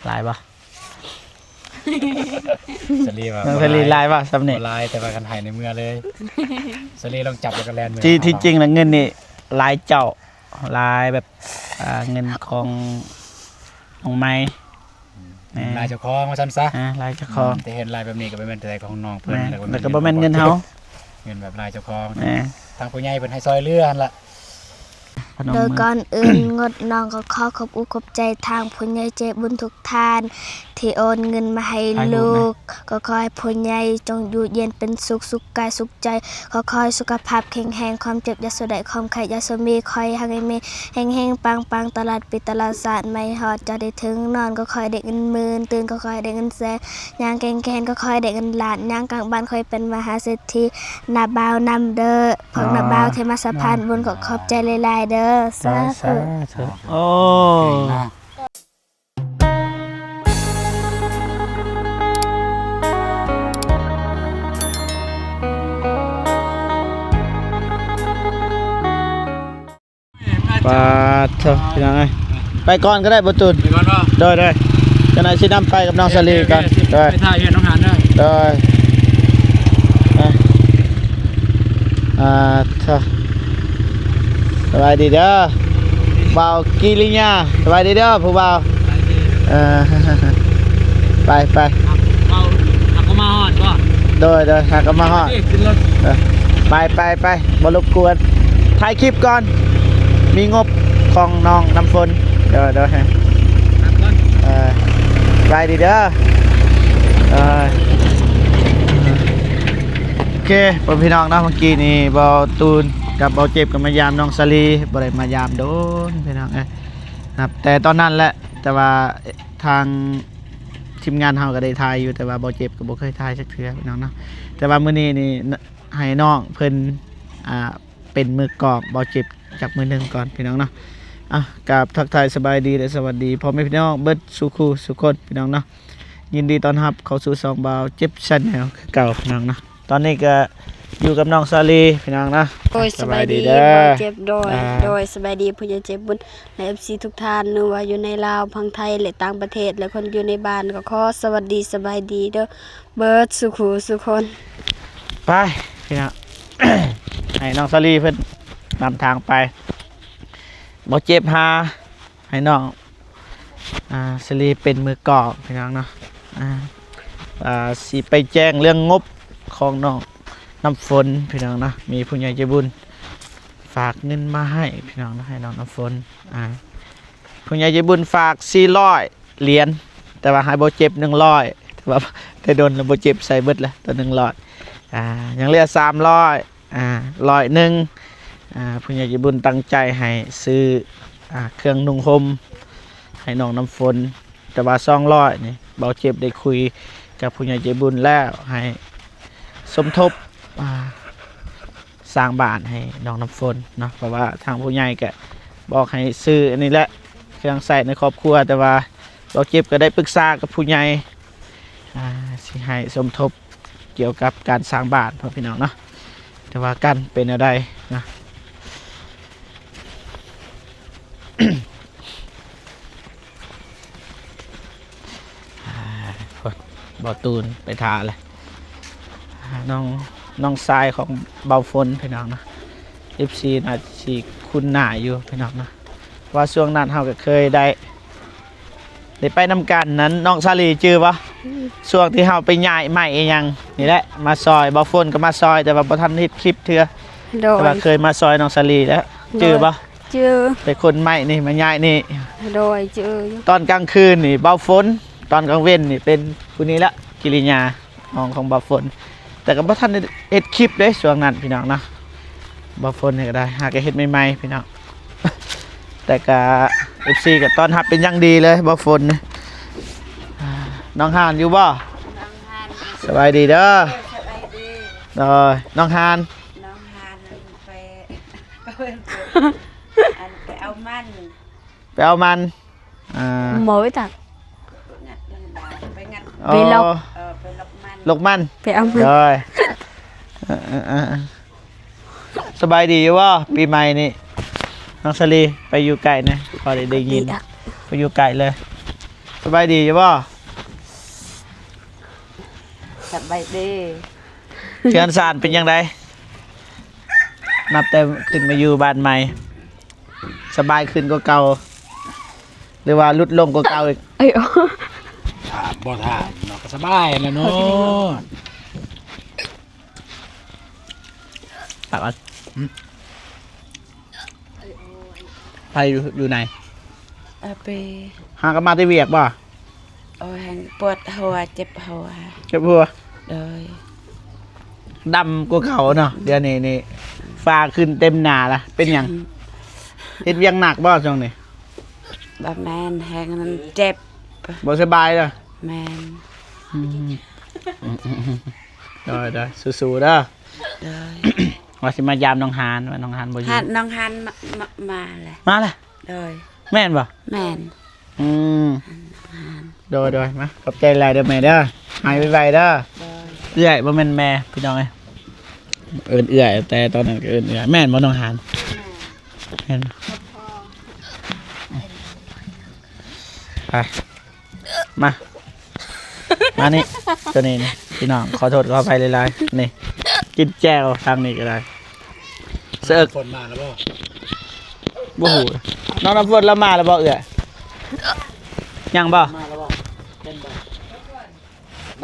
ຫຼາຍບໍ່? ສາລີວ່າ ນ້ອງສາລີ ບໍ່ຫຼາຍ ຫຼາຍບໍ່ຊ່ຳນີ້? ບໍ່ຫຼາຍ ແຕ່ວ່າຄັນໃຫ້ໃນເມືອເລີຍ ສາລີລອງຈັບແລ້ວກໍແລ່ນເມືອ. ທີ່ ທີ່ຈິງນະ ເງິນນີ້ຫຼາຍເຈົ້າ ຫຼາຍແບບ ອ່າ ເງິນຂອງນ້ອງໃໝ່ ອືມ ແມ່ນ ຫຼາຍເຈົ້າຂອງວ່າຊັ້ນຊະ. ອ່າ ຫຼາຍເຈົ້າຂອງ ອືມ ແຕ່ເຫັນຫຼາຍແບບນີ້ກໍບໍ່ແມ່ນແຕ່ຂອງນ້ອງເພິ່ນ ແມ່ນ ແລ້ວກໍບໍ່ແມ່ນເງິນເຮົາ ເງິນແບບຫຼາຍເຈົ້າຂອງ ແມ່ນ ທາງຜູ້ໃຫຍ່ເພິ່ນໃຫ້ຊ່ອຍເຫຼືອຫັ້ນລະ. ໂດຍກ່ອນອື່ນ ງົດນ້ອງກໍຂໍຂອບອົກຂອບໃຈທາງຜູ້ໃຫຍ່ໃຈບຸນທຸກທ່ານ ທີ່ໂອນເງິນມາໃຫ້ລູກ ກໍຂໍໃຫ້ຜູ້ໃຫຍ່ຈົ່ງຢູ່ເຢັນເປັນສຸກ ສຸກກາຍສຸກໃຈ ກໍຂໍໃຫ້ສຸຂະພາບແຂງແຮງ ຄວາມເຈັບຢ່າສູ່ໄດ້ ຄວາມໄຂ້ຢ່າສູ່ມີ ຂໍໃຫ້ຮັ່ງມີ ເຮັງໆ ປັງໆ ຕະຫຼອດປີຕະຫຼອດຊາດ ໃໝ່ຮອດຈະໄດ້ເຖິງ ນອນກໍຂໍໃຫ້ໄດ້ເງິນໝື່ນ ຕື່ນກໍຂໍໃຫ້ໄດ້ເງິນແສນ ຍ່າງແກ່ງແຂນກໍຂໍໃຫ້ໄດ້ເງິນລ້ານ ຍ່າງກາງບ້ານຂໍໃຫ້ເປັນມະຫາເສດຖີ ນ້າບ່າວນຳເດີ ພວກນ້າບ່າວທີ່ມາສະພານບຸນ ກໍຂອບໃຈຫຼາຍໆເດີ ສາທຸ. ໂອ້ ເກັ່ງນະ. ປາດໂທ ພີ່ນ້ອງເອີຍ ໄປກ່ອນກໍໄດ້ ບໍ່ຕູນ ໄປກ່ອນເນາະ. ໂດຍ ໂດຍ ຈັກໜ່ອຍຊິນຳໄປກັບນ້ອງສາລີກ່ອນ. ໂອເຄ ໂອເຄ ໂດຍ ໄປຖ້າຢູ່ນ້ອງຫານເດີ. ໂດຍ ໄປ ອ່າ ໂທ ສະບາຍດີເດີ ບ່າວກິລິຍາ. ສະບາຍດີເດີຜູ້ບ່າວ. ເອີ ໄປ ໄປ ເຮົາ ເຮົາກໍມາຮອດບໍ່? ໂດຍ ໂດຍ ຫາກໍມາຮອດ. ເອີ ຂຶ້ນລົດ ເອີ ໄປ ໄປ ໄປ ບໍ່ລົບກວນ ຖ່າຍຄລິບກ່ອນ ມີງົບຂອງນ້ອງນ້ຳຝົນ. ໂດຍ ໂດຍ ເອີ ສະບາຍດີເດີ. ເອີ ໂອເຄ ພໍ່ແມ່ພີ່ນ້ອງເນາະ ເມື່ອກີ້ນີ້ບ່າວຕູນກັບບ່າວເຈັບກໍມາຢາມນ້ອງສາລີ ບໍ່ໄດ້ມາຢາມດົນພີ່ນ້ອງເອີຍ ນັບແຕ່ຕອນນັ້ນແຫຼະ ແຕ່ວ່າທາງທີມງານເຮົາກໍໄດ້ຖ່າຍຢູ່ ແຕ່ວ່າບ່າວເຈັບກໍບໍ່ເຄີຍຖ່າຍຈັກເທື່ອພີ່ນ້ອງເນາະ. ແຕ່ວ່າມື້ນີ້ນີ້ ໃຫ້ນ້ອງເພິ່ນ ອ່າ ເປັນມືກອງ ບ່າວເຈັບຈັກມືໜຶ່ງກ່ອນພີ່ນ້ອງເນາະ. ອ່ະ ກາບທັກທາຍສະບາຍດີ ແລະ ສະຫວັດດີພໍ່ແມ່ພີ່ນ້ອງເບິດສູ່ຄູ່ສູ່ຄົນພີ່ນ້ອງເນາະ. ຍິນດີຕ້ອນຮັບເຂົ້າສູ່ຊ່ອງບ່າວເຈັບ Channel ຄືເກົ່າພີ່ນ້ອງເນາະ. ຕອນນີ້ກໍຢູ່ກັບນ້ອງສາລີພີ່ນ້ອງນາ. ໂດຍ ສະບາຍດີ ສະບາຍດີເດີ ບ່າວເຈັບ. ໂດຍ ອ່າ ໂດຍ ສະບາຍດີຜູ້ໃຫຍ່ໃຈບຸນ ແລະ ເອັຟຊີທຸກທ່ານ ຫຼືວ່າຢູ່ໃນລາວ ຝັ່ງໄທ ແລະ ຕ່າງປະເທດ ແລະ ຄົນຢູ່ໃນບ້ານ ກໍຂໍສະຫວັດດີ ສະບາຍດີເດີ ເບິດສູ່ຄູ່ສູ່ຄົນ. ໄປພີ່ນ້ອງ ໃຫ້ນ້ອງສາລີເພິ່ນນຳທາງໄປ. ບໍ່ເຈັບຫາ ໃຫ້ນ້ອງ ອ່າ ສາລີເປັນມືກອງພີ່ນ້ອງເນາະ. ອ່າ ອ່າ ຊິໄປແຈ້ງເລື່ອງງົບຂອງນ້ອງນ້ຳຝົນພີ່ນ້ອງເນາະ. ມີຜູ້ໃຫຍ່ໃຈບຸນຝາກເງິນມາໃຫ້ພີ່ນ້ອງເນາະ ໃຫ້ນ້ອງນ້ຳຝົນ. ອ່າ ຜູ້ໃຫຍ່ໃຈບຸນຝາກສີ່ຮ້ອຍຫຼຽນ ແຕ່ວ່າໃຫ້ບໍ່ເຈັບໜຶ່ງຮ້ອຍ ແຕ່ວ່າແຕ່ດົນແລ້ວບໍ່ເຈັບໃສ່ເບິດແລ້ວ ຕົວໜຶ່ງຮ້ອຍ. ອ່າ ຍັງເຫຼືອສາມຮ້ອຍ ອ່າ ຮ້ອຍໜຶ່ງ. ອ່າ ຜູ້ໃຫຍ່ໃຈບຸນຕັ້ງໃຈໃຫ້ຊື້ ອ່າ ເຄື່ອງນຸ່ງຫົ່ມໃຫ້ນ້ອງນ້ຳຝົນ ແຕ່ວ່າສອງຮ້ອຍນີ້ ບ່າວເຈັບໄດ້ຄຸຍກັບຜູ້ໃຫຍ່ໃຈບຸນແລ້ວ ໃຫ້ສົມທົບ ອ່າ ສ້າງບ້ານໃຫ້ນ້ອງນ້ຳຝົນເນາະ. ເພາະວ່າທາງຜູ້ໃຫຍ່ກະບອກໃຫ້ຊື້ອັນນີ້ແຫຼະ ເຄື່ອງໃຊ້ໃນຄອບຄົວ ແຕ່ວ່າບ່າວເຈັບກໍໄດ້ປຶກສາກັບຜູ້ໃຫຍ່ ອ່າ ຊິໃຫ້ສົມທົບ ກ່ຽວກັບການສ້າງບ້ານ ພໍ່ແມ່ພີ່ນ້ອງເນາະ. ແຕ່ວ່າກັນເປັນແນວໃດນະ ອ່າ ບໍ່ຕູນໄປຖ້າແຫຼະ. ອ່າ ນ້ອງ ນ້ອງຊາຍຂອງບ່າວຝົນ ພີ່ນ້ອງເນາະ. ເອັຟຊີໜ້າຊິຄຸ້ນໜ້າຢູ່ ພີ່ນ້ອງເນາະ ເພາະວ່າຊ່ວງນັ້ນເຮົາກໍເຄີຍໄດ້ ໄດ້ໄປນຳກັນນັ້ນ ນ້ອງສາລີຈື່ບໍ່? ອືມ ຊ່ວງທີ່ເຮົາໄປຍ້າຍໄມ້ອີ່ຫຍັງນີ້ແຫຼະ ມາຊ່ອຍ ບ່າວຝົນກໍມາຊ່ອຍ ແຕ່ວ່າບໍ່ທັນເຮັດຄລິບເທື່ອ. ໂດຍ ແຕ່ວ່າເຄີຍມາຊ່ອຍນ້ອງສາລີແລ້ວ. ໂດຍ ຈື່ບໍ່? ຈື່ ໄປຂົນໄມ້ນີ້ມາຍ້າຍນີ້. ໂດຍ ຈື່ຢູ່. ຕອນກາງຄືນນີ້ບ່າວຝົນ ຕອນກາງເວັນນີ້ເປັນຜູ້ນີ້ແຫຼະ ກິລິຍາ ນ້ອງຂອງບ່າວຝົນ ແຕ່ກໍບໍ່ທັນໄດ້ເຮັດຄລິບເດ້ຊ່ວງນັ້ນ ພີ່ນ້ອງເນາະ. ບ່າວຝົນນີ້ກໍໄດ້ ຫາກໍເຮັດໃໝ່ໆ ພີ່ນ້ອງ ແຕ່ກໍ ເອັຟຊີ ກໍຕ້ອນຮັບເປັນຢ່າງດີເລີຍ ບ່າວຝົນນີ້. ອ່າ ນ້ອງຫານຢູ່ບໍ່? ນ້ອງຫານ ສະບາຍດີເດີ. ສະບາຍດີ. ໂດຍ ນ້ອງຫານ ນ້ອງຫານໄປ ອັນ ໄປເອົາມັນ ໄປເອົາມັນ. ອ່າ ໝໍໄປຕັກ ໄປງັດ ໄປງັດ ອໍ ໄປລັອກ ເອີ ໄປລັອກມັນ ລັອກມັນ ໄປເອົາມັນ. ໂດຍ ເອີ ເອີ ເອີ ເອີ ສະບາຍດີຢູ່ບໍ່? ປີໃໝ່ນີ້ ນ້ອງສາລີ ໄປຢູ່ໃກ້ແດ່ ພໍໄດ້ ໄດ້ຍິນ ໄປຢູ່ໃກ້ເລີຍ. ສະບາຍດີຢູ່ບໍ່? ສະບາຍດີ. ເຮືອນຊານເປັນຈັ່ງໃດ? ນັບແຕ່ຂຶ້ນມາຢູ່ບ້ານໃໝ່ ສະບາຍຂຶ້ນກວ່າເກົ່າ ຫຼືວ່າຫຼຸດລົງກວ່າເກົ່າອີກ? ເອີຍ ຖ້າບໍ່ຖາມເນາະ ກໍສະບາຍແລ້ວເນາະ. ປາກ ຫືມ? ໃຜຢູ່ ຢູ່ໃນ? ອາເປ. ຫາກັນມາແຕ່ວຽກບໍ່? ໂອ້ຍ ປວດຫົວ ເຈັບຫົວ. ເຈັບຫົວ? ໂດຍ. ດຳກວ່າເກົ່າເນາະ ດຽວນີ້ນີ້ ຝ້າຂຶ້ນເຕັມໜ້າລະ. ເປັນຫຍັງ? ເຮັດວຽກໜັກບໍ່ຊ່ວງນີ້? ບໍ່ແມ່ນ ແຮງນັ້ນເຈັບ ບໍ່ສະບາຍເດີ. ແມ່ນ. ອືມ ໂດຍໆ ສູ້ໆເດີ. ໂດຍ. ວ່າຊິມາຢາມນ້ອງຫານ ວ່ານ້ອງຫານບໍ່ຢູ່. ຫາ ນ້ອງຫານມາ ມາ ມາແຫຼະ. ມາແຫຼະ? ໂດຍ. ແມ່ນບໍ່? ແມ່ນ. ອືມ ໂດຍໆ ມາ ຂອບໃຈຫຼາຍເດີແມ່ເດີ ຫາຍໄວໆເດີ. ໂດຍ. ເອື້ອຍ ບໍ່ແມ່ນແມ່ ພີ່ນ້ອງເອີຍ ເອີ້ນເອື້ອຍ ແຕ່ຕອນນັ້ນກໍເອີ້ນເອື້ອຍ. ແມ່ນບໍ່ນ້ອງຫານ? ແມ່ນ. ໄປ ມາ ມານີ້ ຕົວນີ້ນີ້ ພີ່ນ້ອງ ຂໍໂທດຂໍອະໄພຫຼາຍໆ. ນີ້ ກິນແຈ່ວທາງນີ້ກໍໄດ້. ສະເອິກ ຝົນມາແລ້ວບໍ່? ບໍ່ຮູ້. ນ້ອງນ້ຳຝົນລາວມາແລ້ວບໍ່ເອື້ອຍ? ຍັງບໍ່? ມາແລ້ວບໍ່? ເປັນບໍ່?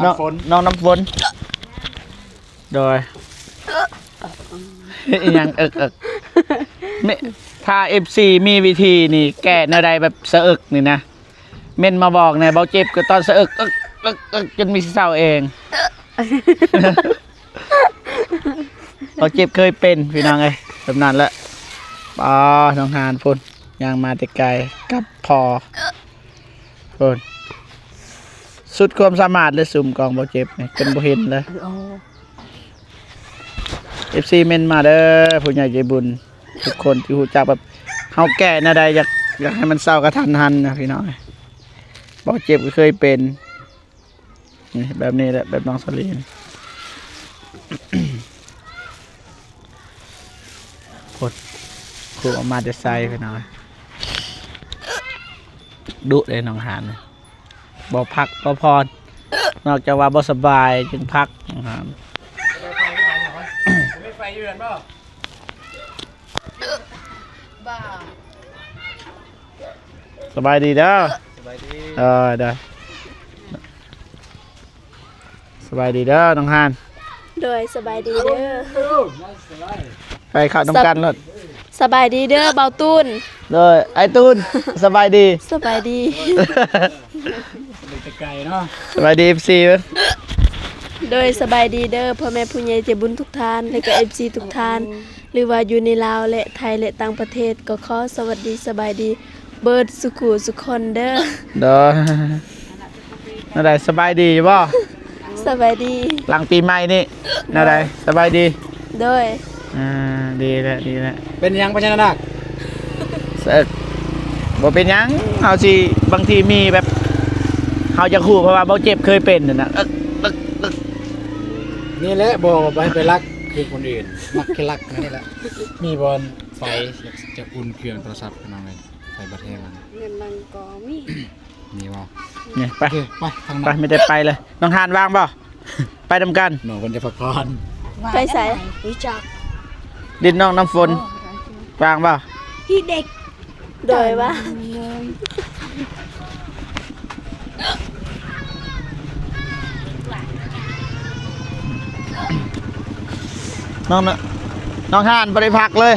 ນ້ອງນ້ຳຝົນ ນ້ອງນ້ຳຝົນ. ໂດຍ. ອີຫຍັງເອິກໆ ແມ່ ຖ້າເອັຟຊີມີວິທີນີ້ແກ້ແນວໃດແບບສະເອິກນີ້ນະ ເມັ້ນມາບອກແດ່. ເບົາເຈັບກໍຕອນສະເອິກ ເອິກໆ ຈົນມີຊິເຊົາເອງ. ເບົາເຈັບເຄີຍເປັນ ພີ່ນ້ອງເອີຍ ແບບນັ້ນແຫຼະ. ປາ ນ້ອງຫານພຸ້ນ ຍ່າງມາແຕ່ໄກກັບພໍ່. ໂອ້ຍ ສຸດຄວາມສາມາດເລີຍ ຊຸມກອງບໍ່ເຈັບນີ້ ຈົນບໍ່ເຫັນເລີຍ. ເອີ ເອັຟຊີເມັ້ນມາເດີ ຜູ້ໃຫຍ່ໃຈບຸນທຸກຄົນທີ່ຮູ້ຈັກ ແບບເຮົາແກ້ແນວໃດ ຢາກ ຢາກໃຫ້ມັນເຊົາກະທັນຫັນນະ ພີ່ນ້ອງ. ບໍ່ເຈັບກໍເຄີຍເປັນ ນີ້ ແບບນີ້ແຫຼະ ແບບນ້ອງສາລີ. ໂພດ ຄູເອົາມາແຕ່ໃສ ພີ່ນ້ອງ ດຸເດ້ນ້ອງຫານ ບໍ່ພັກບໍ່ຜ່ອນ ນອກຈາກວ່າບໍ່ສະບາຍຈຶ່ງພັກ ນ້ອງຫານ. ສະບາຍດີເດີ ສະບາຍດີ ເອີ ເດີ. ສະບາຍດີເດີນ້ອງຫານ. ໂດຍ ສະບາຍດີເດີ ໄປເຂົ້ານຳກັນໂລດ. ສະບາຍດີເດີບ່າວຕູນ. ໂດຍ ອ້າຍຕູນ ສະບາຍດີ ສະບາຍດີ. ໄປແຕ່ໄກເນາະ ສະບາຍດີເອັຟຊີ. ໂດຍ ສະບາຍດີເດີພໍ່ແມ່ຜູ້ໃຫຍ່ໃຈບຸນທຸກທ່ານ ແລະກະເອັຟຊີທຸກທ່ານ ຫຼືວ່າຢູ່ໃນລາວ ແລະໄທ ແລະຕ່າງປະເທດ ກໍຂໍສະຫວັດດີສະບາຍດີ ເບີດສຸຂູສຸຄົນເດີ. ໂດຍ ແນວໃດ ສະບາຍດີຢູ່ບໍ່? ສະບາຍດີ. ຫຼັງປີໃໝ່ນີ້ ແນວໃດ ສະບາຍດີ? ໂດຍ. ອ່າ ດີແລ້ວ ດີແລ້ວ. ເປັນຫຍັງພະຍານາກ? ສະເອິກ. ບໍ່ເປັນຫຍັງ ເຮົາຊິ ບາງທີມີແບບ ເຮົາຢາກຮູ້ ເພາະວ່າເບົາເຈັບເຄີຍເປັນຫັ້ນນະ. ເອິກ ເອິກ ເອິກ. ນີ້ແຫຼະ ບໍ່ ບໍ່ໃຫ້ໄປລັກຄືຄົນອື່ນ ມັກຂີ້ລັກແນວນີ້ແຫຼະ. ມີບ່ອນໄຟ ຢາກ ຢາກອຸ່ນເຄື່ອງໂທລະສັບ ພີ່ນ້ອງເອີຍ. ໄປບໍ່ແທ້ຫວາ? ເງິນມັນກໍມີ ມີບໍ່? ນີ້ ໄປ ໂອເຄ ໄປທາງນັ້ນ ໄປ ມີແຕ່ໄປເລີຍ. ນ້ອງຫານວ່າງບໍ່? ໄປນຳກັນ. ນ້ອງເພິ່ນຈະພັກຜ່ອນ. ໄປໃສ? ຮູ້ຈັກ ດິນນ້ອງນ້ຳຝົນ. ໂອ້ ວ່າງບໍ່? ພີ່ເດັກ. ໂດຍ ວ່າງ. ນ້ອງນະ ນ້ອງຫານບໍ່ໄດ້ພັກເລີຍ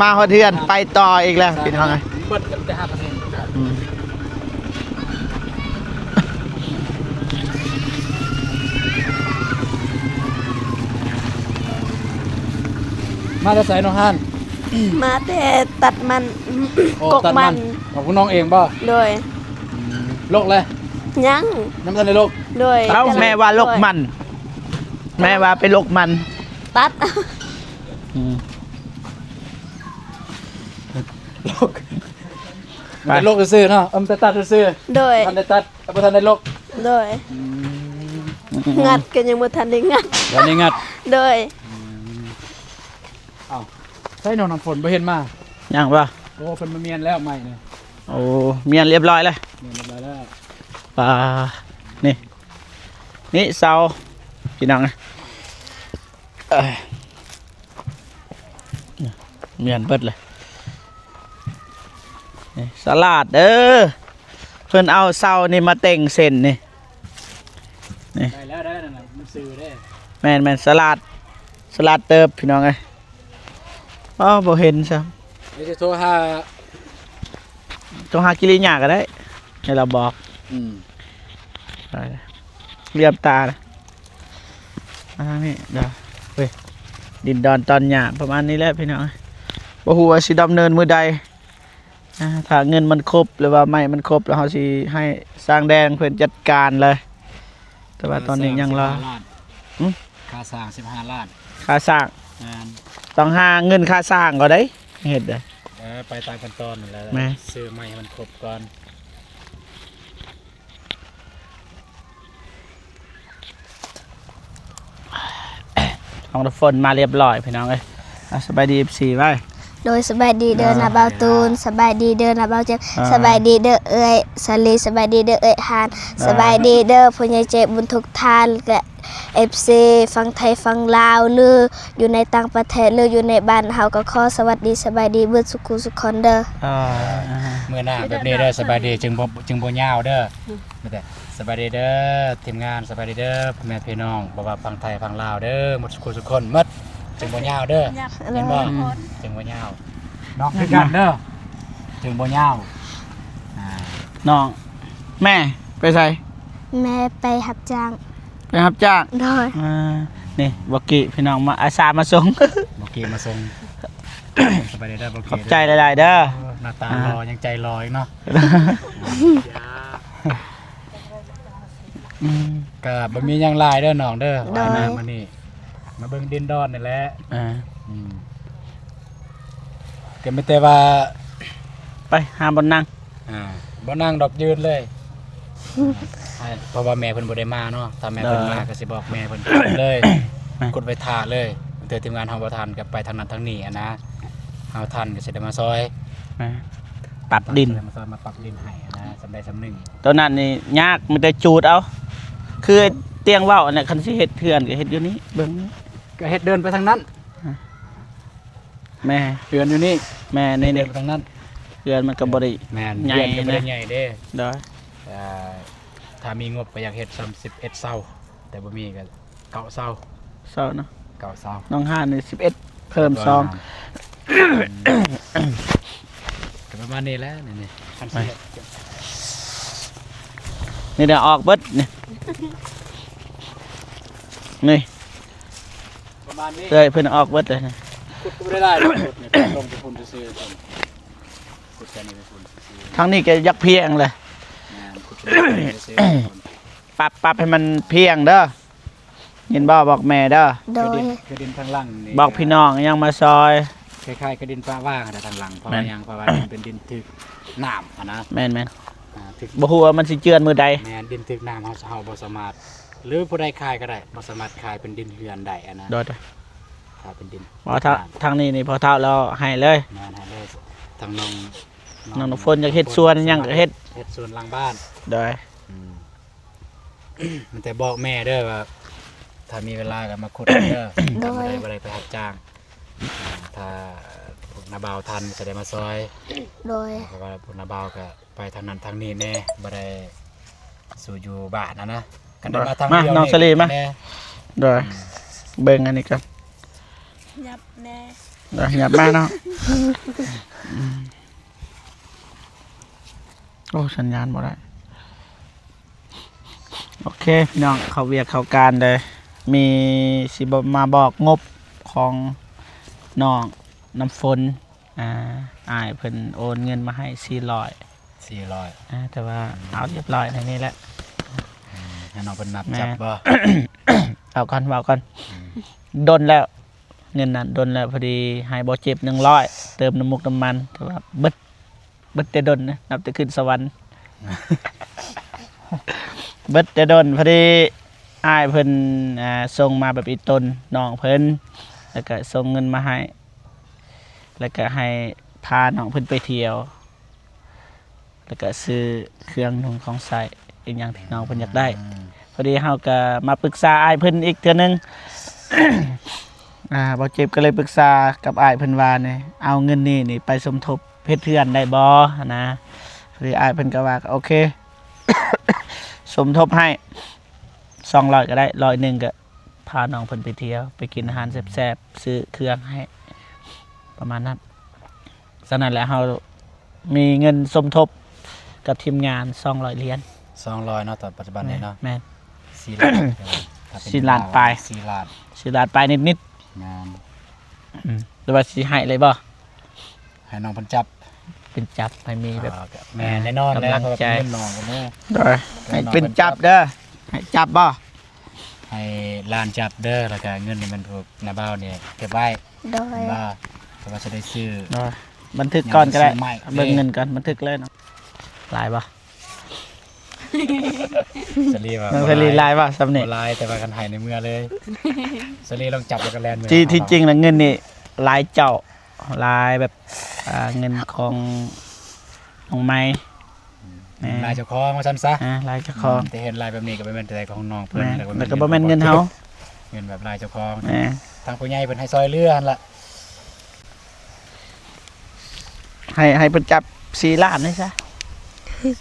ມາຮອດເຮືອນໄປຕໍ່ອີກແລ້ວ ພີ່ນ້ອງເອີຍ. ເບິດແຕ່ຫ້າພັນເອງ. ອືມ ມາແຕ່ໃສນ້ອງຫານ? ມາແຕ່ຕັດມັນ ໂອ້ ກົກມັນ. ຕັດມັນ ຂອງພວກນ້ອງເອງບໍ່? ໂດຍ. ອືມ ລົກແລ້ວ? ຍັງ ຍັງບໍ່ທັນໄດ້ລົກ. ໂດຍ. ເອົ້າ ແມ່ວ່າລົກມັນ ແມ່ວ່າໄປລົກມັນ ຕັດ. ອືມ ລົກ ໄປ ມັນແຕ່ລົກຊື່ໆເນາະ ເອີ ມັນແຕ່ຕັດຊື່ໆ. ໂດຍ. ບໍ່ທັນໄດ້ຕັດ ບໍ່ທັນໄດ້ລົກ. ໂດຍ. ອືມ ງັດກໍຍັງບໍ່ທັນໄດ້ງັດ ບໍ່ໄດ້ງັດ. ໂດຍ. ອືມ ເອົ້າ ໃສນ້ອງນ້ຳຝົນ ບໍ່ເຫັນມາ? ຍັງບໍ່? ໂອ້ ເພິ່ນມາມ້ຽນແລ້ວໃໝ່ນະ. ໂອ້ ມ້ຽນລຽບຮ້ອຍແລ້ວ ມ້ຽນລຽບຮ້ອຍແລ້ວ. ປາ ນີ້ ນີ້ເສົາ ພີ່ນ້ອງເອີຍ ເອີ ແມ່ນເບິດເລີຍ. ນີ້ສະຫຼາດເດີ ເພິ່ນເອົາເສົານີ້ມາເຕັງເສັ້ນນີ້ ນີ້ ໄດ້ແລ້ວ ໄດ້ແລ້ວນະ ມັນຊື່ເດ້ ແມ່ນໆ ສະຫຼາດ ສະຫຼາດເຕີບ ພີ່ນ້ອງເອີຍ. ອໍ ບໍ່ເຫັນຊ້ຳ ດຽວຊິໂທຫາ ໂທຫາກິລິຍາກໍໄດ້ ໃຫ້ລາວບອກ. ອືມ ໄປ ຫຼຽມຕານະ ມາທາງນີ້ເດີ. ເວີຍ ດິນດອນຕອນຫຍ້າປະມານນີ້ແຫຼະ ພີ່ນ້ອງເອີຍ. ບໍ່ຮູ້ວ່າຊິດຳເນີນມື້ໃດ ອາ ຖ້າເງິນມັນຄົບ ຫຼືວ່າໄມ້ມັນຄົບ ແລ້ວເຮົາຊິໃຫ້ຊ່າງແດງເພິ່ນຈັດການເລີຍ. ແຕ່ວ່າຕອນນີ້ຍັງລໍ ຄ່າສ້າງສິບຫ້າລ້ານ ຫຶ? ຄ່າສ້າງສິບຫ້າລ້ານ ຄ່າສ້າງ ແມ່ນ ຕ້ອງຫາເງິນຄ່າສ້າງກ່ອນເດ້ ເຮັດເດ້. ເອີ ໄປຕາມຂັ້ນຕອນນັ້ນແຫຼະ ແມ່ນ ຊື້ໄມ້ໃຫ້ມັນຄົບກ່ອນ. ນ້ອງນ້ຳຝົນມາລຽບລ້ອຍ ພີ່ນ້ອງເອີຍ. ອ່າ ສະບາຍດີ ເອັຟຊີ ໄວ້. ໂດຍ ສະບາຍດີເດີ ອ່າ ນ້າບ່າວຕູນ ສະບາຍດີເດີ ນ້າບ່າວເຈັບ ອ່າ ສະບາຍດີເດີເອື້ອຍສາລີ ສະບາຍດີເດີເອື້ອຍຮານ ອ່າ ສະບາຍດີເດີຜູ້ໃຫຍ່ໃຈບຸນທຸກທ່ານ ແລະ ເອັຟຊີຝັ່ງໄທຝັ່ງລາວ ຫຼື ຢູ່ໃນຕ່າງປະເທດ ຫຼື ຢູ່ໃນບ້ານເຮົາ ກໍຂໍສະຫວັດດີສະບາຍດີເບິດສຸຂູສຸຄົນເດີ. ອ່າ ມື້ໜ້າແບບນີ້ເດີ ສະບາຍດີ ຈຶ່ງບໍ່ ຈຶ່ງບໍ່ຍາວເດີ. ມີແຕ່ ສະບາຍດີເດີທີມງານ ສະບາຍດີເດີພໍ່ແມ່ພີ່ນ້ອງ ບໍ່ວ່າຝັ່ງໄທຝັ່ງລາວເດີ ໝົດສຸຂູສຸຄົນໝົດ ຈຶ່ງບໍ່ຍາວເດີ ເຫັນບໍ່? ອືມ ຈຶ່ງບໍ່ຍາວເນາະ ຄືກັນເດີ ຈຶ່ງບໍ່ຍາວ. ອ່າ ນ້ອງ ແມ່ໄປໃສ? ແມ່ໄປຮັບຈ້າງ. ໄປຮັບຈ້າງ? ໂດຍ. ອ່າ ນີ້ ບໍ່ກີ້ ພີ່ນ້ອງ ມາ ອາສາມາສົ່ງ ບໍ່ກີ້ມາສົ່ງ. ສະບາຍດີເດີ ບໍ່ກີ້ ຂອບໃຈຫຼາຍໆເດີ. ໂອ້ ໜ້າຕາຫຼໍ່ ອ່າ ຍັງໃຈຫຼໍ່ອີກເນາະ. ອືມ ກະບໍ່ມີຫຍັງຫຼາຍເດີນ້ອງເດີ ໂດຍ ວ່າມາມື້ນີ້ ມາເບິ່ງດິນດອນນີ້ແຫຼະ. ອ່າ ອືມ ກະມີແຕ່ວ່າ ໄປຫາບ່ອນນັ່ງ. ອ່າ ບໍ່ນັ່ງດອກ ຢືນເລີຍ. ອ່າ ເພາະວ່າແມ່ເພິ່ນບໍ່ໄດ້ມາເນາະ ຖ້າແມ່ເພິ່ນມາ ເອີ ກໍຊິບອກແມ່ເພິ່ນເລີຍ ແມ່ນ ກົດໄວ້ຖ້າເລີຍ. ບາງເທື່ອທີມງານເຮົາບໍ່ທັນ ກໍໄປທາງນັ້ນທາງນີ້ຫັ້ນນະ ເຮົາທັນກໍຊິໄດ້ມາຊ່ອຍ ແມ່ນ ປັບດິນ ມາຊ່ອຍ ມາປັບດິນໃຫ້ຫັ້ນນະ ສ່ຳໃດສ່ຳໜຶ່ງ. ໂຕນັ້ນນີ້ຍາກ ມີແຕ່ຈູດເອົາ ຄືຕຽງເວົ້າຫັ້ນແຫຼະ ຄັນຊິເຮັດເຮືອນກໍເຮັດຢູ່ນີ້ ເບິ່ງ ກໍເຮັດເດີນໄປທາງນັ້ນ. ອ່າ ແມ່ ເຮືອນຢູ່ນີ້ ແມ່ນ ນີ້ ເດີນໄປທາງນັ້ນ ເຮືອນມັນກໍບໍ່ໄດ້ ແມ່ນ ໃຫຍ່ ເຮືອນກໍບໍ່ໄດ້ ນະ ໃຫຍ່ເດ້. ໂດຍ. ເອີ ຖ້າມີງົບກໍຢາກເຮັດສ່ຳສິບເອັດເສົາ ແຕ່ບໍ່ມີກໍເກົ້າເສົາ ເສົາເນາະ ເກົ້າເສົາ. ນ້ອງຫານນີ້ສິບເອັດ ເພີ່ມສອງ ກໍປະມານນີ້ແຫຼະ. ນີ້ ນີ້ ຄັນຊິເຮັດ ນີ້ເດ ອອກເບິດ ນີ້ ນີ້ ປະມານນີ້ ເອື້ອຍເພິ່ນອອກເບິດເລີຍ ຂຸດກໍບໍ່ໄດ້ຫຼາຍ ຂຸດນີ້ ລົງໄປພຸ້ນຊື່ໆ ຂຸດແຕ່ນີ້ໄປພຸ້ນຊື່ໆ. ທາງນີ້ກໍຢາກພຽງແຫຼະ ແມ່ນ ຂຸດໄປຊື່ໆ. ປັບ ປັບໃຫ້ມັນພຽງເດີ ຍິນບໍ່? ບອກແມ່ເດີ ໂດຍ ຄືດິນ ຄືດິນທາງຫຼັງນີ້ ບອກພີ່ນ້ອງຍັງມາຊ່ອຍ ຄ້າຍໆຄືດິນປະຫວ່າງຫັ້ນນະ ທາງຫຼັງ ເພາະວ່າຫຍັງ ເພາະວ່າມັນເປັນດິນຖືກນ້ຳຫັ້ນນະ ແມ່ນໆ ອ່າ ຖືກ ບໍ່ຮູ້ວ່າມັນຊິເຈື່ອນມື້ໃດ. ແມ່ນ ດິນຖືກນ້ຳ ເຮົາ ເຮົາບໍ່ສາມາດ ຫຼືຜູ້ໃດຂາຍກໍໄດ້ ບໍ່ສາມາດຂາຍເປັນດິນເຮືອນໄດ້ຫັ້ນນະ. ໂດຍ ໂດຍ. ຖ້າເປັນດິນ ບໍ່ ທາງ ທາງນີ້ນີ້ພໍ່ເຖົ້າລາວໃຫ້ເລີຍ ແມ່ນ ໃຫ້ເລີຍ. ທາງນ້ອງ ນ້ອງນ້ຳຝົນຢາກເຮັດສວນຫຍັງກໍເຮັດ ເຮັດສວນຫຼັງບ້ານ ໂດຍ ອືມ ມີແຕ່ບອກແມ່ເດີວ່າ ຖ້າມີເວລາກໍມາຂຸດເດີ ໂດຍ ຖ້າບໍ່ໄດ້ ບໍ່ໄດ້ໄປຮັບຈ້າງ ຖ້າພວກນ້າບ່າວທັນຈະໄດ້ມາຊ່ອຍ ໂດຍ ເພາະວ່າພວກນ້າບ່າວກໍໄປທາງນັ້ນທາງນີ້ແດ່ ບໍ່ໄດ້ສູ່ຢູ່ບ້ານຫັ້ນນະ. ຄັນໄດ້ມາທາງດຽວ ມາ ນ້ອງສາລີມາ ໂດຍ ອືມ ເບິ່ງອັນນີ້ກ່ອນ ຫຍັບແດ່ ໂດຍ ຫຍັບມາເນາະ. ໂອ້ ສັນຍານບໍ່ໄດ້. ໂອເຄ ພີ່ນ້ອງ ເຂົ້າວຽກເຂົ້າການເດີ ມີຊິມາບອກງົບຂອງນ້ອງນ້ຳຝົນ ອ່າ ອ້າຍເພິ່ນໂອນເງິນມາໃຫ້ສີ່ຮ້ອຍ ສີ່ຮ້ອຍ ອ່າ ແຕ່ວ່າ ອືມ ເອົາລຽບລ້ອຍໃນນີ້ແຫຼະ ອືມ ໃຫ້ນ້ອງເພິ່ນນັບ ແມ່ນ ຈັບບໍ່? ເອົາກ່ອນ ເວົ້າກ່ອນ ອືມ ດົນແລ້ວ ເງິນນັ້ນດົນແລ້ວ ພໍດີໃຫ້ບໍ່ເຈັບໜຶ່ງຮ້ອຍ ເຕີມນ້ຳມູກນ້ຳມັນ ແຕ່ວ່າເບິດ ເບິດແຕ່ດົນນະ ນັບແຕ່ຂຶ້ນສະຫວັນ ເບິດແຕ່ດົນ. ພໍດີອ້າຍເພິ່ນ ອ່າ ສົ່ງມາແບບອີ່ຕົນນ້ອງເພິ່ນ ແລ້ວກະສົ່ງເງິນມາໃຫ້ ແລ້ວກະໃຫ້ພານ້ອງເພິ່ນໄປທ່ຽວ ແລ້ວກະຊື້ເຄື່ອງນຸ່ງຂອງໃຊ້ ອີ່ຫຍັງທີ່ນ້ອງເພິ່ນຢາກໄດ້. ອືມ ພໍດີເຮົາກໍມາປຶກສາອ້າຍເພິ່ນອີກເທື່ອໜຶ່ງ. ອ່າ ບ່າວເຈັບກໍເລີຍປຶກສາກັບອ້າຍເພິ່ນວ່ານີ້ ເອົາເງິນນີ້ນີ້ໄປສົມທົບເຮັດເຮືອນໄດ້ບໍ່ຫັ້ນນະ. ພໍດີອ້າຍເພິ່ນກໍວ່າ ໂອເຄ ສົມທົບໃຫ້ສອງຮ້ອຍກໍໄດ້ ຮ້ອຍໜຶ່ງກໍ ພານ້ອງເພິ່ນໄປທ່ຽວ ໄປກິນອາຫານແຊບໆ ຊື້ເຄື່ອງໃຫ້ ປະມານນັ້ນ. ສະນັ້ນແຫຼະ ເຮົາມີເງິນສົມທົບກັບທີມງານສອງຮ້ອຍຫຼຽນ. ສອງຮ້ອຍເນາະ ຕອນປັດຈຸບັນນີ້ເນາະ. ແມ່ນ ສີ່ລ້ານ ສີ່ລ້ານປາຍ ສີ່ລ້ານ ສີ່ລ້ານປາຍນິດໆ. ແມ່ນ ອືມ ຫຼືວ່າຊິໃຫ້ເລີຍບໍ່? ໃຫ້ນ້ອງເພິ່ນຈັບ ເປັນຈັບ ໃຫ້ມີແບບ ອ່າ ແມ່ນແນ່ນອນແລ້ວ ກຳລັງໃຈ ເພາະວ່າເປັນເງິນນ້ອງເພິ່ນເດ້. ໂດຍ ໃຫ້ເປັນຈັບເດີ ໃຫ້ຈັບບໍ່? ໃຫ້ຫຼານຈັບເດີ ແລ້ວກະເງິນນີ້ແມ່ນພວກນ້າບ່າວນີ້ເກັບໄວ້. ໂດຍ ວ່າ ເພາະວ່າຈະໄດ້ຊື້. ໂດຍ ບັນທຶກກ່ອນກໍໄດ້ ເບິ່ງເງິນກ່ອນ ບັນທຶກເລີຍເນາະ. ຫຼາຍບໍ່? ສາລີວ່າ ນ້ອງສາລີ ບໍ່ຫຼາຍ ຫຼາຍບໍ່ຊ່ຳນີ້? ບໍ່ຫຼາຍ ແຕ່ວ່າຄັນໃຫ້ໃນເມືອເລີຍ. ສາລີລອງຈັບແລ້ວກໍແລ່ນເມືອ. ທີ່ ທີ່ຈິງນະ ເງິນນີ້ຫຼາຍເຈົ້າ ຫຼາຍແບບ ອ່າ ເງິນຂອງນ້ອງໃໝ່. ອືມ ແມ່ນ ຫຼາຍເຈົ້າຂອງວ່າຊັ້ນຊະ. ອ່າ ຫຼາຍເຈົ້າຂອງ. ອືມ ແຕ່ເຫັນຫຼາຍແບບນີ້ກໍບໍ່ແມ່ນແຕ່ຂອງນ້ອງເພິ່ນ ແມ່ນ ແລ້ວກໍບໍ່ແມ່ນເງິນເຮົາ ເງິນແບບຫຼາຍເຈົ້າຂອງ. ແມ່ນ ທາງຜູ້ໃຫຍ່ເພິ່ນໃຫ້ຊ່ອຍເຫຼືອຫັ້ນລະ. ໃຫ້ ໃຫ້ເພິ່ນຈັບສີ່ລ້ານນີ້ຊະ.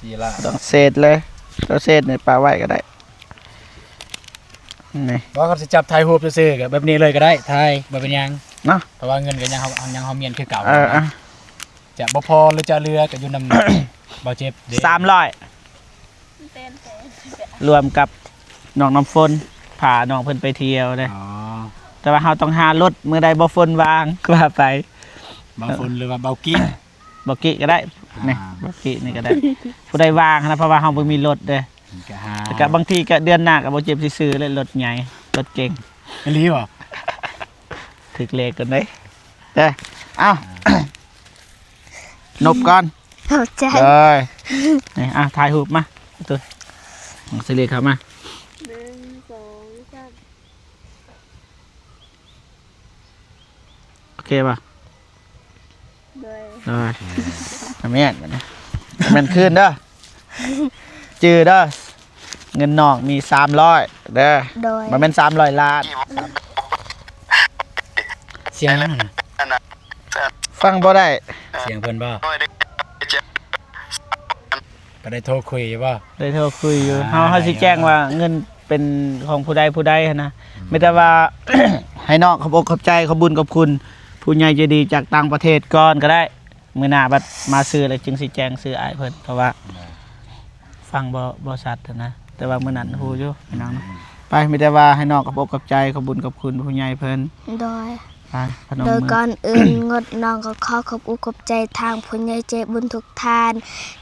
ສີ່ລ້ານ ຕ້ອງເສດເລີຍ ຕົວເສດນີ້ປະໄວ້ກໍໄດ້. ນີ້ ບໍ່ ຄັນຊິຈັບຖ່າຍຮູບຊື່ໆ ກໍແບບນີ້ເລີຍກໍໄດ້ ຖ່າຍບໍ່ເປັນຫຍັງເນາະ ເພາະວ່າເງິນກໍຍັງເຮົາ ຍັງເຮົາມີອັນຄືເກົ່າ. ເອີ ຈະບໍ່ພໍ ຫຼືຈະເຫຼືອກໍຢູ່ນຳ ບໍ່ເຈັບເດ້. ສາມຮ້ອຍ ລວມກັບນ້ອງນ້ຳຝົນ ພານ້ອງເພິ່ນໄປທ່ຽວເດ້. ອໍ ແຕ່ວ່າເຮົາຕ້ອງຫາລົດ ມື້ໃດບໍ່ຝົນວ່າງວ່າໄປ. ບໍ່ຝົນ ຫຼືວ່າເບົາກີ້ ເບົາກິກໍໄດ້. ອ່າ ນີ້ ເບົາກິນີ້ກໍໄດ້ ຜູ້ໃດວ່າງຫັ້ນນະ ເພາະວ່າເຮົາບໍ່ມີລົດເດ້. ກໍຫາ ແລ້ວກໍບາງທີກໍເດືອນໜ້າກໍບໍ່ເຈັບຊິຊື້ເລີຍ ລົດໃຫຍ່ ລົດເກັ່ງ. ອີ່ຫຼີບໍ່? ຖືກເລກກ່ອນເດ້. ເດີ້ ເອົ້າ ອ່າ ນົບກ່ອນ. ຂອບໃຈ. ເອີ ນີ້ ອ່ະ ຖ່າຍຮູບມາ ຕຸ້ຍ ເອົາສາລີເຂົ້າມາ. ໜຶ່ງ ສອງ ສາມ ໂອເຄບໍ່? ໂດຍ ໂດຍ ແມ່ນ ແມ່ນຄືນເດີ ຈື່ເດີ ເງິນນ້ອງມີສາມຮ້ອຍເດີ. ໂດຍ ບໍ່ແມ່ນສາມຮ້ອຍລ້ານ. ສຽງຫຍັງຫັ້ນນະ? ຟັງບໍ່ໄດ້. ສຽງເພິ່ນບໍ່? ກໍໄດ້ໂທຄຸຍຢູ່ບໍ່? ໄດ້ໂທຄຸຍຢູ່. ອ່າ ເຮົາ ເຮົາຊິແຈ້ງວ່າເງິນເປັນຂອງຜູ້ໃດຜູ້ໃດຫັ້ນນະ. ອືມ ມີແຕ່ວ່າ ໃຫ້ນ້ອງຂອບອົກຂອບໃຈ ຂອບບຸນຂອບຄຸນຜູ້ໃຫຍ່ໃຈດີຈາກຕ່າງປະເທດກ່ອນກໍໄດ້. ມື້ໜ້າບັດມາຊື້ແລ້ວຈຶ່ງຊິແຈ້ງຊື່ອ້າຍເພິ່ນ ເພາະວ່າ ແມ່ນ ຟັງບໍ່ ບໍ່ຊັດຫັ້ນນະ. ແຕ່ວ່າມື້ນັ້ນ ອືມ ຮູ້ຢູ່ ອືມ ພີ່ນ້ອງເນາະ. ອືມ ໄປ ມີແຕ່ວ່າໃຫ້ນ້ອງຂອບອົກຂອບໃຈ ຂອບບຸນຂອບຄຸນຜູ້ໃຫຍ່ເພິ່ນ. ໂດຍ ອ່າ ພະນົມມື. ໂດຍ ກ່ອນອື່ນ ງົດນ້ອງກໍຂໍຂອບອົກຂອບໃຈທາງຜູ້ໃຫຍ່ໃຈບຸນທຸກທ່ານ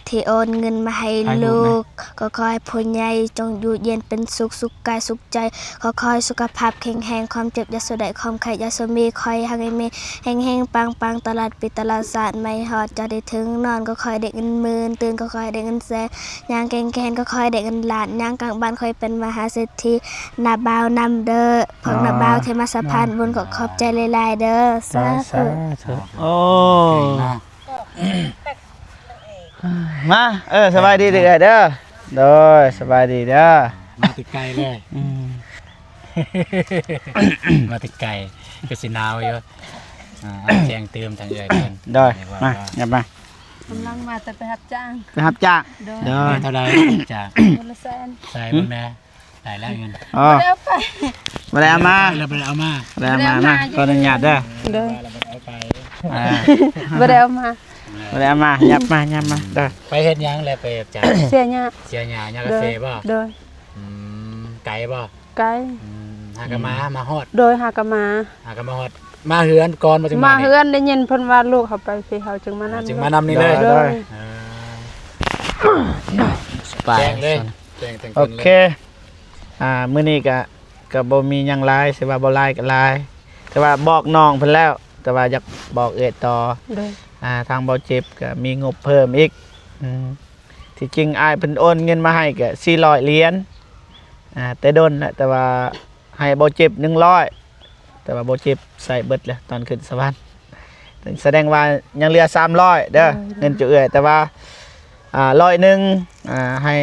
ທີ່ໂອນເງິນມາໃຫ້ລູກ. ກໍຂໍໃຫ້ຜູ້ໃຫຍ່ຈົ່ງຢູ່ເຢັນເປັນສຸກ ສຸກກາຍສຸກໃຈ. ກໍຂໍໃຫ້ສຸຂະພາບແຂງແຮງ ຄວາມເຈັບຢ່າສູ່ໄດ້ ຄວາມໄຂ້ຢ່າສູ່ມີ. ຂໍໃຫ້ຮັ່ງມີແຮງໆ ປັງໆ ຕະຫຼອດປີຕະຫຼອດຊາດ ໃໝ່ຮອດຈະໄດ້ເຖິງ. ນອນກໍຂໍໃຫ້ໄດ້ເງິນໝື່ນ ຕື່ນກໍຂໍໃຫ້ໄດ້ເງິນແສນ. ຍ່າງແກ່ງແຂນກໍຂໍໃຫ້ໄດ້ເງິນລ້ານ. ຍ່າງກາງບ້ານຂໍໃຫ້ເປັນມະຫາເສດຖີ. ນ້າບ່າວນຳເດີ ພວກນ້າບ່າວທີ່ມາສະພານບຸນ ຂໍຂອບໃຈຫຼາຍໆເດີ. ສາທຸ ສາທຸ. ໂອ້ ເກັ່ງເນາະ. ມາ ເອີ ສະບາຍດີເດີ້ເອື້ອຍເດີ້. ໂດຍ ສະບາຍດີເດີ້. ມາແຕ່ໄກເລີຍ. ອືມ ມາແຕ່ໄກ ຄືຊິໜາວຢູ່. ອ່າ ແຈ້ງຕື່ມທາງເອື້ອຍເພິ່ນ. ໂດຍ ມາ ຫຍັບມາ. ກຳລັງມາແຕ່ໄປຮັບຈ້າງ. ໄປຮັບຈ້າງ. ໂດຍ ໂດຍ. ໄດ້ເທົ່າໃດຮັບຈ້າງ? ມື້ລະແສນ. ໃສ່ເບິ່ງແດ່. ໄດ້ແລ້ວເງິນ. ອໍ ບໍ່ໄດ້ເອົາໄປ ບໍ່ໄດ້ເອົາມາ ແລ້ວບໍ່ໄດ້ເອົາມາ ບໍ່ໄດ້ເອົາມາ. ມາ ຂໍອະນຸຍາດເດີ. ໂດຍ ບໍ່ໄດ້ເອົາໄປ. ອ່າ ບໍ່ໄດ້ເອົາມາ ບໍ່ໄດ້ເອົາມາ. ຫຍັບມາ ຫຍັບມາເດີ. ໄປເຮັດຫຍັງແລ້ວໄປຮັບຈ້າງ? ເສຍຫຍ້າ. ເສຍຫຍ້າ ຫຍ້າກາເຟບໍ່? ໂດຍ ໂດຍ. ອືມ ໄກບໍ່? ໄກ. ອືມ ຫາກະມາ ອືມ ມາຮອດ. ໂດຍ ຫາກະມາ ຫາກະມາຮອດ. ມາເຮືອນກ່ອນບໍ່? ຈຶ່ງມາ ມາເຮືອນ ໄດ້ຍິນເພິ່ນວ່າລູກເຮົາໄປພີ້ ເຮົາຈຶ່ງມານຳ. ຈຶ່ງມານຳນີ້ເລີຍ. ໂດຍ ໂດຍ. ອ່າ ໄປ ແຈ້ງເລີຍ ແຈ້ງ ແຈ້ງເພິ່ນເລີຍ. ໂອເຄ ອ່າ ມື້ນີ້ກະ ກະບໍ່ມີຫຍັງຫຼາຍ ຊິວ່າບໍ່ຫຼາຍກະຫຼາຍ ແຕ່ວ່າບອກນ້ອງເພິ່ນແລ້ວ ແຕ່ວ່າຢາກບອກເອື້ອຍຕໍ່. ໂດຍ. ອ່າ ທາງບໍ່ເຈັບກະມີງົບເພີ່ມອີກ. ອືມ ທີ່ຈິງອ້າຍເພິ່ນໂອນເງິນມາໃຫ້ກະສີ່ຮ້ອຍຫຼຽນ ອ່າ ແຕ່ດົນແລ້ວ ແຕ່ວ່າໃຫ້ບໍ່ເຈັບໜຶ່ງຮ້ອຍ ແຕ່ວ່າບໍ່ເຈັບໃຊ້ເບິດແລ້ວຕອນຂຶ້ນສະຫວັນ. ສະແດງວ່າຍັງເຫຼືອສາມຮ້ອຍເດີ ໂດຍ ເງິນຈຸເອື້ອຍ. ແຕ່ວ່າ ອ່າ ຮ້ອຍໜຶ່ງ ອ່າ ໃຫ້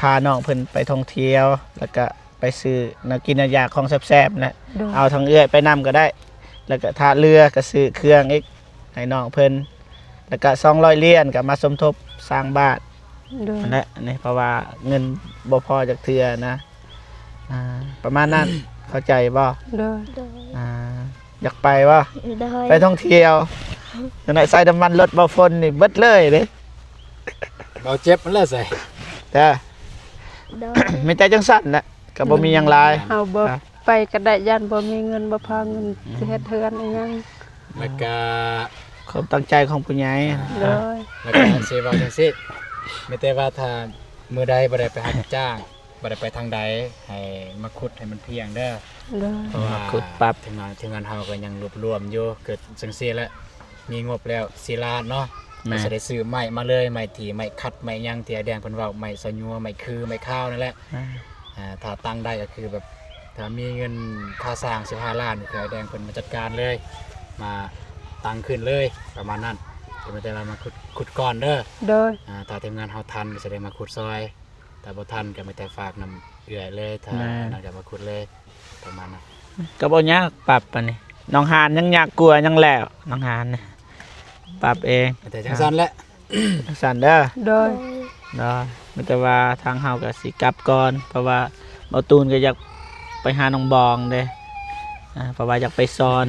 ພານ້ອງເພິ່ນໄປທ່ອງທ່ຽວ ແລ້ວກະໄປຊື້ແນວກິນແນວຢາກ ຂອງແຊບໆ ແຫຼະ ໂດຍ ເອົາທັງເອື້ອຍໄປນຳກໍໄດ້ ແລ້ວກະຖ້າເຫຼືອກໍຊື້ເຄື່ອງອີກໃຫ້ນ້ອງເພິ່ນ ແລ້ວກະສອງຮ້ອຍຫຼຽນກໍມາສົມທົບສ້າງບ້ານ ໂດຍ ຫັ້ນແຫຼະນີ້ ເພາະວ່າເງິນບໍ່ພໍຈັກເທື່ອນະ ອ່າ ປະມານນັ້ນ ເຂົ້າໃຈບໍ່? ໂດຍ ໂດຍ ອ່າ ຢາກໄປບໍ່? ໂດຍ ໄປທ່ອງທ່ຽວ ຈັ່ງໃດໃສ່ນ້ຳມັນລົດບໍ່ຝົນນີ້ເບິດເລີຍເດ້ ເບົາເຈັບຫັ້ນແຫຼະໃສ່ ເດີ ໂດຍ ມີແຕ່ຈັ່ງຊັ້ນແຫຼະ ກໍບໍ່ມີຫຍັງຫຼາຍ ເຮົາບໍ່ ອ່ະ ໄປກໍໄດ້ ຢ້ານບໍ່ມີເງິນ ບໍ່ພໍເງິນ ອືມ ຊິເຮັດເຮືອນອີ່ຫຍັງ ແລ້ວກໍ ຄວາມຕັ້ງໃຈຂອງຜູ້ໃຫຍ່ ໂດຍ ແລ້ວກໍຊິເວົ້າຈັ່ງຊີ້ ມີແຕ່ວ່າຖ້າມື້ໃດບໍ່ໄດ້ໄປຮັບຈ້າງ ບໍ່ໄດ້ໄປທາງໃດ ໃຫ້ມາຂຸດໃຫ້ມັນພຽງເດີ ໂດຍ ເພາະວ່າ ມາຂຸດປັບ ທີມງານ ທີມງານເຮົາກໍຍັງລວບລວມຢູ່ ຄືຈັ່ງຊີ້ແຫຼະ ມີງົບແລ້ວສີ່ລ້ານເນາະ ແມ່ນ ກໍຊິໄດ້ຊື້ໄມ້ມາເລີຍ ໄມ້ທີ່ ໄມ້ຄັດ ໄມ້ຫຍັງທີ່ອ້າຍແດງເພິ່ນເວົ້າ ໄມ້ສະຍົວ ໄມ້ຄື ໄມ້ຄາວນັ້ນແຫຼະ ອ່າ ອ່າ ຖ້າຕັ້ງໄດ້ກໍຄືແບບ ຖ້າມີເງິນຄ່າສ້າງສິບຫ້າລ້ານ ຄືອ້າຍແດງເພິ່ນມາຈັດການເລີຍ ມາຕັ້ງຂຶ້ນເລີຍ ປະມານນັ້ນ ກໍມີແຕ່ວ່າມາຂຸດ ຂຸດກ່ອນເດີ ໂດຍ ອ່າ ຖ້າທີມງານເຮົາທັນກໍຊິໄດ້ມາຂຸດຊ່ອຍ ຖ້າບໍ່ທັນກໍມີແຕ່ຝາກນຳເອື້ອຍເລີຍ ຖ້າ ແມ່ນ ນັ້ນກໍມາຂຸດເລີຍ ປະມານນັ້ນ ກໍບໍ່ຍາກປັບອັນນີ້ ໜອງຫານຍັງຍາກກວ່າ ຍັງແລ້ວໜອງຫານນີ້ ປັບເອງ ແຕ່ຈັ່ງຊັ້ນແຫຼະ ຈັ່ງຊັ້ນເດີ ໂດຍ ໂດຍ ມີແຕ່ວ່າທາງເຮົາກໍຊິກັບກ່ອນ ເພາະວ່າເບົາຕູນກໍຢາກໄປຫານ້ອງບອງເດ້ ອ່າ ເພາະວ່າຢາກໄປສອນ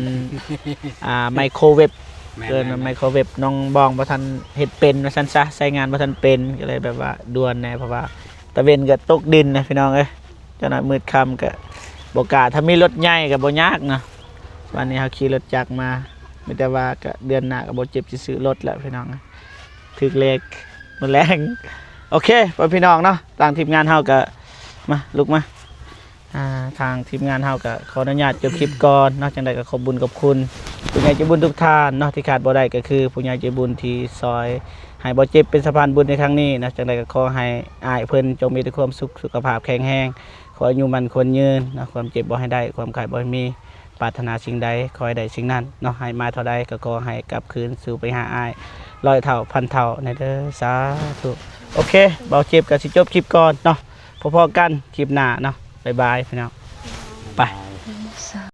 ອ່າ ໄມໂຄເວບ ແມ່ນໆໆ ເອີ້ນວ່າໄມໂຄເວບ ນ້ອງບອງບໍ່ທັນເຮັດເປັນວ່າຊັ້ນຊະ ໃຊ້ງານບໍ່ທັນເປັນ ກໍເລີຍແບບວ່າດ່ວນແດ່ ເພາະວ່າຕາເວັນກໍຕົກດິນນະພີ່ນ້ອງເອີຍ ຈັກໜ້ອຍມືດຄ່ຳກໍບໍ່ກ້າ ຖ້າມີລົດໃຫຍ່ກໍບໍ່ຍາກເນາະ ບາດນີ້ເຮົາຂີ່ລົດຈັກມາ ມີແຕ່ວ່າກໍເດືອນໜ້າກໍບໍ່ເຈັບຊິຊື້ລົດແລ້ວພີ່ນ້ອງ ຖືກເລກມື້ແລງ ໂອເຄ ພໍ່ແມ່ພີ່ນ້ອງເນາະ ທາງທີມງານເຮົາກໍ ມາ ລຸກມາ ອ່າ ທາງທີມງານເຮົາກໍຂໍອະນຸຍາດຈົບຄລິບກ່ອນເນາະ ຈັ່ງໃດກໍຂອບບຸນຂອບຄຸນຜູ້ໃຫຍ່ໃຈບຸນທຸກທ່ານເນາະ ທີ່ຂາດບໍ່ໄດ້ກໍຄືຜູ້ໃຫຍ່ໃຈບຸນທີ່ຊ່ອຍໃຫ້ບໍ່ເຈັບເປັນສະພານບຸນໃນຄັ້ງນີ້ເນາະ ຈັ່ງໃດກໍຂໍໃຫ້ອ້າຍເພິ່ນຈົ່ງມີແຕ່ຄວາມສຸກ ສຸຂະພາບແຂງແຮງ ຂໍອາຍຸໝັ້ນຂວັນຍືນເນາະ ຄວາມເຈັບບໍ່ໃຫ້ໄດ້ ຄວາມໄຂ້ບໍ່ໃຫ້ມີ ປາດຖະໜາສິ່ງໃດຂໍໃຫ້ໄດ້ສິ່ງນັ້ນເນາະ ໃຫ້ມາເທົ່າໃດກໍຂໍໃຫ້ກັບຄືນສູ່ໄປຫາອ້າຍຮ້ອຍເທົ່າພັນເທົ່າແດ່ເດີ ສາທຸ ໂອເຄ ເບົາເຈັບກໍຊິຈົບຄລິບກ່ອນເນາະ ພໍ້ໆກັນຄລິບໜ້າເນາະ ບາຍບາຍພີ່ນ້ອງ ໄປ